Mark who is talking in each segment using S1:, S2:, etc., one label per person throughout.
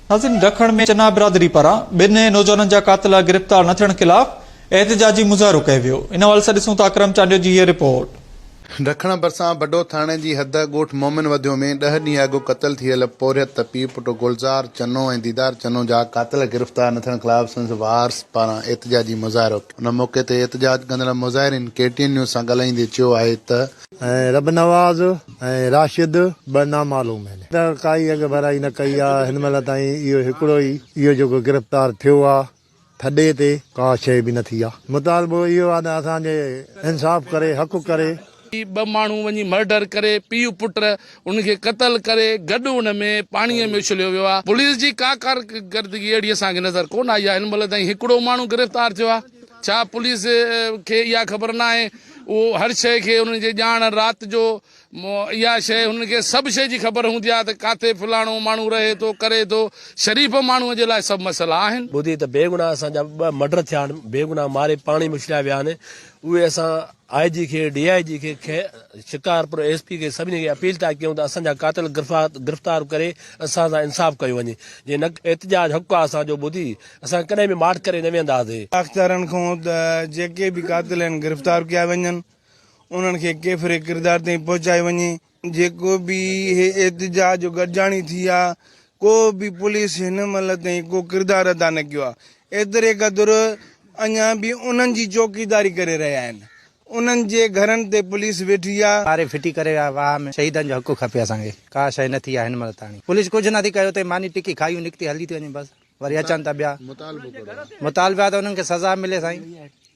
S1: ناظرين ڊکڻ ۾ چنا برادري پاران ٻن نوجوانن جا قاتل گرفتار نه ٿيڻ خلاف احتجاجي مظاهرو ڪيو ويو ان حوالي سان ڏسون ٿا اڪرم چانڊيو جي هيء رپورٽ.
S2: ڊکڻ ڀرسان بڊو ٿاڻي جي حد ڳوٺ مومن وڌيو ۾ ڏهه ڏينهن اڳ قتل ٿيل پورهيت پيء پٽ گلزار چنو ۽ ديدار چنو جا قاتل گرفتار نه ٿيڻ خلاف سندس وارث پاران احتجاجي مظاهرو ڪيو. ان موقعي تي احتجاج ڪندڙ مظاهرين ڪي ٽي اين نيوز سان ڳالهائيندي چيو آهي ته.
S3: ۽ ربنواز ۽ راشد به نامعلوم آهن. ته ڪائي اڳڀرائي نه ڪئي آ، هن مهل تائين اهو هڪڙو ئي اهو جيڪو گرفتار ٿيو آ ٿڏي تي ڪا شيء به نه ٿي آ. مطالبو اهو آ ته اسان جي انصاف ڪري حق ڪري.
S4: ٻه ماڻهو وڃي مرڊر ڪري پيء پٽ ان کي قتل ڪري گڏ ان ۾ پاڻي ۾ اڇليو ويو آ. پوليس جي ڪا ڪارڪردگي اهڙي اسان کي نظر ڪونه آئي آ. هن مهل تائين هڪڙو ماڻهو گرفتار ٿيو آ. ڇا پوليس کي اها خبر ناهي اهو هر شيء کي انهن جي ڄاڻ رات جو اها شيء هنن کي سڀ شيء جي خبر هوندي آهي ته ڪاٿي فلاڻو ماڻهو رهي ٿو ڪري ٿو شريف ماڻهو جي لاء سڀ مسئلا آهن.
S5: ٻڌي ته بيگناهه اسان جا ٻه مرڊر ٿيا آهن بيگناهه ماري پاڻي ۾ اڇلايا ويا آهن اهي اسان آء جي کي ڊي I جي کي شڪارپور ايس پي کي سڀني کي اپيل ٿا ڪيون ته اسان جا قاتل گرفتار ڪري اسان سان انصاف ڪيو وڃي جي نه احتجاج حق آهي اسان جو ٻڌي اسان ڪڏهن به ماٺ ڪري نه ويهنداسين.
S6: اختيارين کان ته جيڪي به قاتل آهن گرفتار ڪيا وڃن، انهن کي ڪيفر ڪردار تائين پهچايو وڃي. جيڪو به هي احتجاج جو گڏجاڻي ٿي آ ڪو به پوليس هن مهل تائين ڪو ڪردار ادا نه ڪيو آ ايتري قدر اڃا به انهن جي چوڪيداري ڪري رهيا آهن انهن جي گهرن تي پوليس ويٺي آ.
S7: ماري ڦٽي ڪري ويا واهه ۾ شهيدن جو حق کپي اسان کي ڪا شئي نه ٿي آ هن مهل تاڻي پوليس ڪجهه نه ٿي ڪري اتي ماني ٽڪي کائي نڪتي هلي ٿي وڃي بس. وري اچن ٿا ٻيا مطالبا ته انهن کي سزا ملي سائين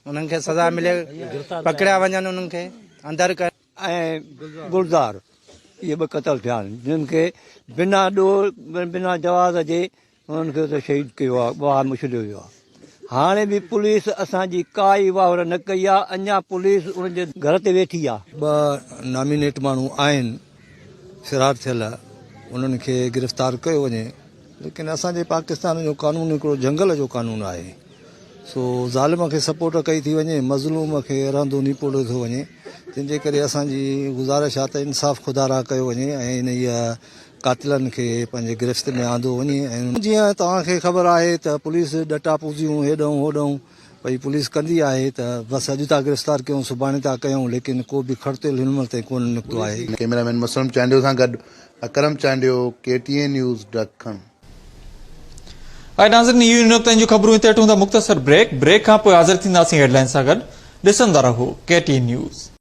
S7: انهن کي سزا ملي پڪڙيا وڃن انهن کي اندر ڪري.
S8: ۽ گلزار اهي ٻه قتل ٿيا آهن جن کي بنا ڏوهه بنا جواز جي انهن کي اتي شهيد ڪيو آهي واهه ۾ اڇليو ويو آهي هاڻي به پوليس اسان جي ڪائي واهر نه ڪئي آهي اڃا پوليس انهن جي گهر تي ويٺي آهي.
S9: ٻه نامينيٽ ماڻهو آهن فرار ٿيل انهن کي گرفتار ڪيو وڃي. ليڪن اسان جي پاڪستان جو قانون هڪڙو جهنگل جو قانون آهي سو ظالم کي سپورٽ ڪئي ٿي وڃي مظلوم کي رهندو نيپوڙيو ٿو وڃي تنهن جي ڪري اسان جي گذارش آهي ته انصاف خدا را ڪيو وڃي ۽ انهيء قاتلن کي پنهنجي گرفت ۾ آندو وڃي ۽ جيئن توهان کي خبر آهي ته پوليس ڏٽا پوزيون هيڏهون هوڏهون پئي پوليس ڪندي آهي ته بس اڄ ٿا گرفتار ڪيون سڀاڻي ٿا ڪيون ليڪن ڪو به کڙ تيل هن مهل تائين ڪونه نڪتو آهي.
S2: ڪئميرا مين مسلم چانڊيو سان گڏ Akram Chandio, K T N news, Dakhan.
S1: آهي ناظرين اهي هن وقت تائين جون خبرون هتي وٺون ٿا مختصر بريڪ، بريڪ کان پوء حاضر ٿينداسين هيڊلائنز سان گڏ ڏسندا رهو ڪي ٽي اين نيوز.